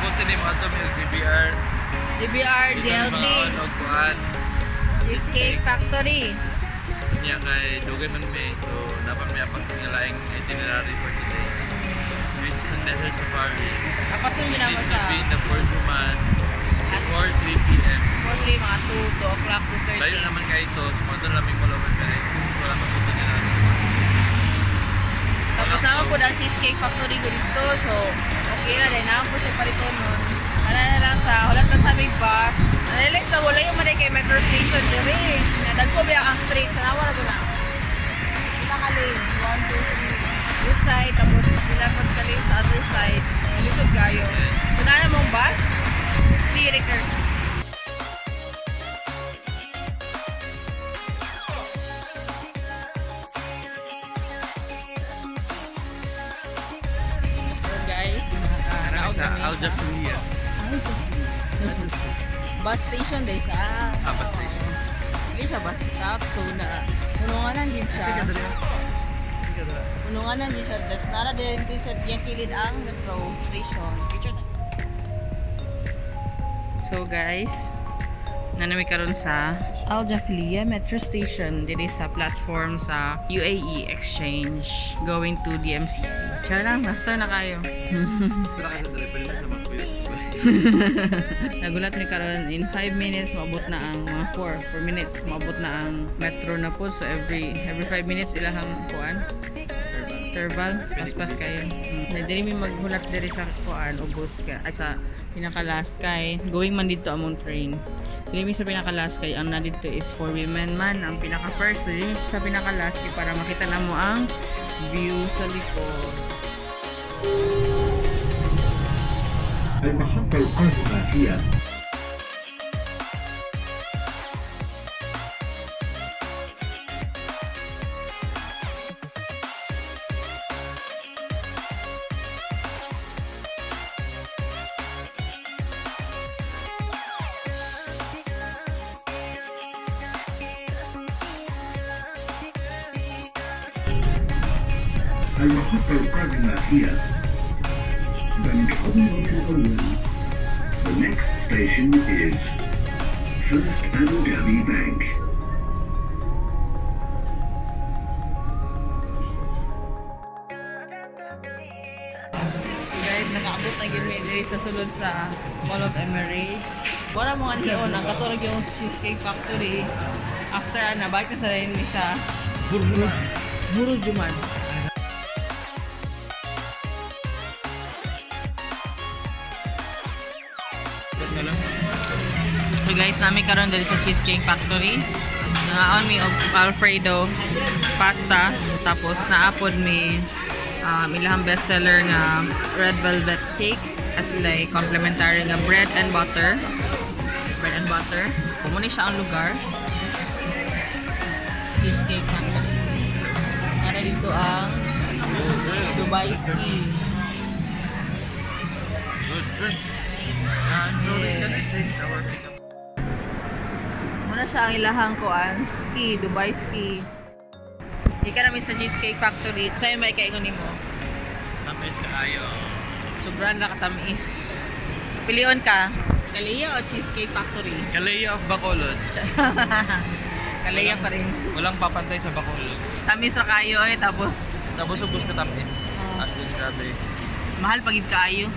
Kung sino mo ato may GBR. DBR, DLT, Mga og kuan. Cheesecake Factory. Niya kay dugay man may, so dapat may apat nga laing itinerary for today. With sa desert safari. Kapasin We nyo naman need to siya. be in the Burjuman before 3 p.m. 4, mga 2, 2 o'clock, 2:30. Layo naman kayo ito, so mga doon namin all over Emirates since wala mapunta nila natin. Tapos naman po ang Cheesecake Factory ko dito. So, okay na din. Naman po siya palito nun. Wala na lang sa, wala na sa may bus. Nalilis na wala yung manay kay metro station dire. Nadagko biya ang street. Sa nawa na na. Pila ka lane. 1, 2, 3. This side, tapos pila pod ka lane sa other side. Lisod kayo. So, na mong bus. Si Ricker. So guys, Ano sa Al Jafriya. Bus station din siya. Ah, bus station. Hindi siya bus stop. So, na, pununganan din siya. Pununganan din siya. That's nara din din sa diyang kilid ang metro station. Picture. So guys, nanami karon sa Al Jafiliya Metro Station diri sa platform sa UAE Exchange going to DMCC. Siya lang, nasta na kayo. Gusto na kayo sa dali, pwede mo sa magkuyo. Nagulat mi karon in 5 minutes maabot na ang mga 4 minutes maabot na ang metro na po. So every 5 minutes ilahang kuan serval paspas kayo. Na diri mi maghulat diri sa kuan ubos ka ay sa pinaka last kay going man dito among train. Diri mi sa pinaka last kay ang na dito is for women man ang pinaka first. So, diri mi sa pinaka last kay para makita na mo ang view sa likod. المحطة القادمة هي المحطة القادمة هي بنك أبو ظبي الأول. The next station is First Abu Dhabi Bank. Guys, nakaabot na gyud mi diri sa sulod sa Mall of Emirates. Wala mo nga niyon, ang katulad yung Cheesecake Factory. After ana, balik na sa rin mi sa Burujuman. So guys, nami karon diri sa Cheesecake Factory. Naon mi og Alfredo pasta, tapos naapod mi ilahang bestseller nga red velvet cake as like complimentary nga bread and butter. Bread and butter. Kumuni siya ang lugar. Cheesecake Factory. Para dito ang Dubai Ski. Good, good. And so we can take our pickup. Muna siya ang ilahang kuan, ski, Dubai ski. Ika namin sa Cheesecake Factory. Tayo may kaingon nimo. Tamis kaayo. Sobrang nakatamis. Pilion ka. Kalea o Cheesecake Factory? Kalea of Bacolod. Kalea pa rin. Walang papantay sa Bacolod. Tamis ra kayo eh, tapos Tapos ubos ka tamis. As in, grabe. mahal pagid kaayo.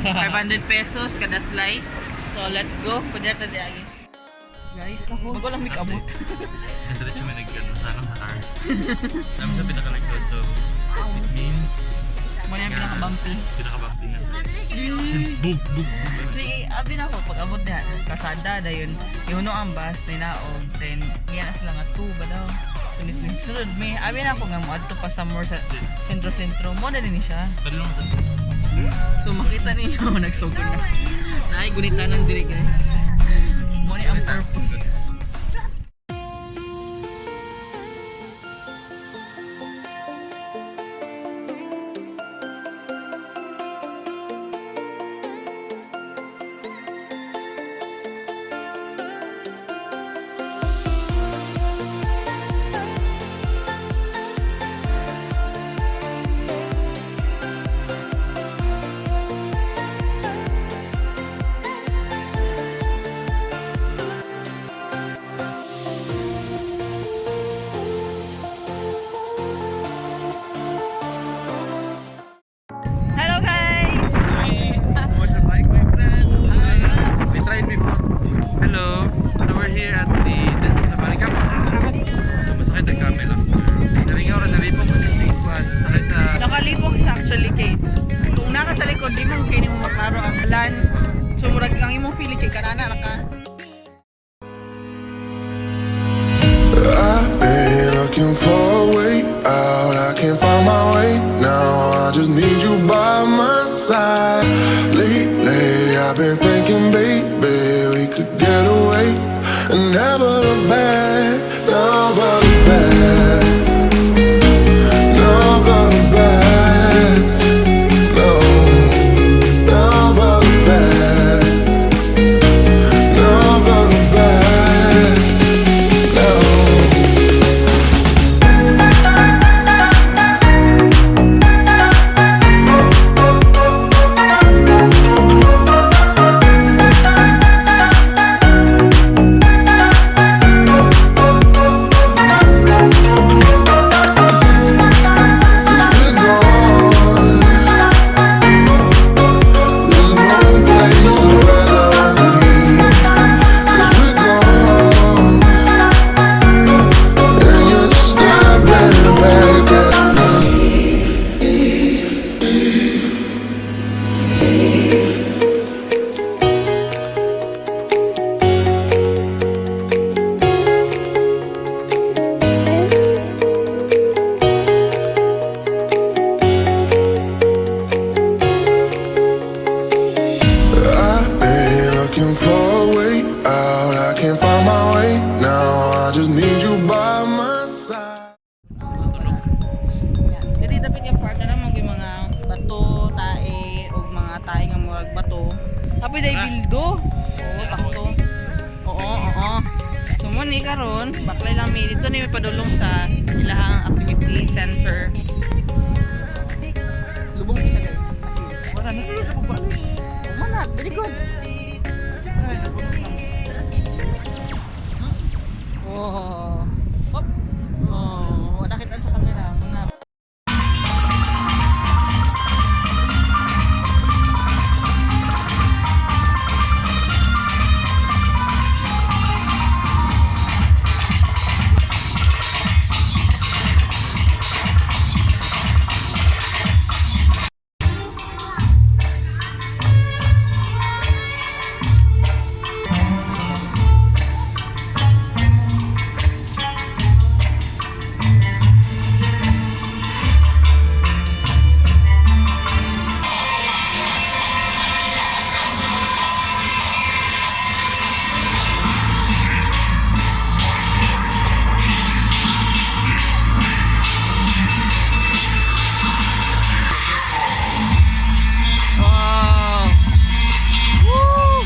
500 pesos kada slice. So let's go. Pwede na tayo. Guys, bago lang may kabot. Diretso may nag-ano, sanang sa car. Namin sa pinakalikod, so it means Muna yung pinaka-bumpy. pinakabumpy nga sila. As in, bug, bug, bug. Sige, abi na ako pag abot na kasada dayon ihuno ang bus ni naog then niya na sila nga 2 ba daw. So nis sunod mi abi na ako nga moadto pa somewhere sa sentro-sentro mo na din ni siya. Pero lang So makita ninyo nagsugod na. Naay gunitanan diri guys. Mo ni ang purpose. Kanana ra ka. I've been looking for a way out. I can't find my way now. I just need you by my side. Lately, I've been thinking, baby, we could get away and never look back. Never look back. Never look back. No, never look back. Never look back. No. 'Cause we're gone. There's no place I'd rather be. 'Cause we're gone, and you're just staring back at me. I've been looking for a way out. I can't find my way now. I just need you by my side. Dili dapat yung part na naman yung mga bato, tae, o mga tae nga murag bato. Kapoy day bildo. Oo, sakto. Oo. So mo ni karon, baklay lang mi dito ni may padulong sa ilahang activity center. Lubong siya, guys. Wala na sila sa pagbalik. Oo na, very good. Ay, napunok na. Oh. Hop. Oh, wala kita sa camera. Mga. Wow. Woo!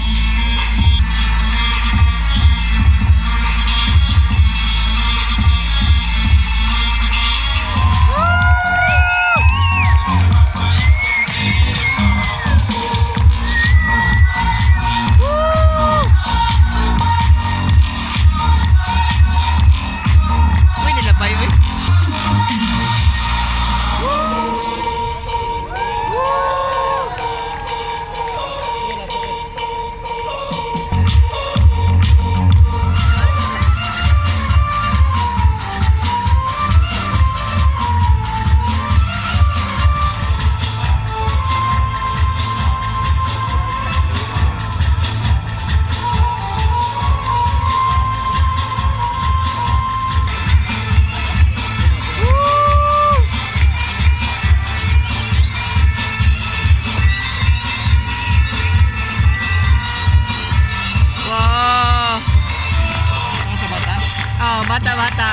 Uy, nilabay, uy. Woo! Wow! Ano sa bata? Oh, bata bata.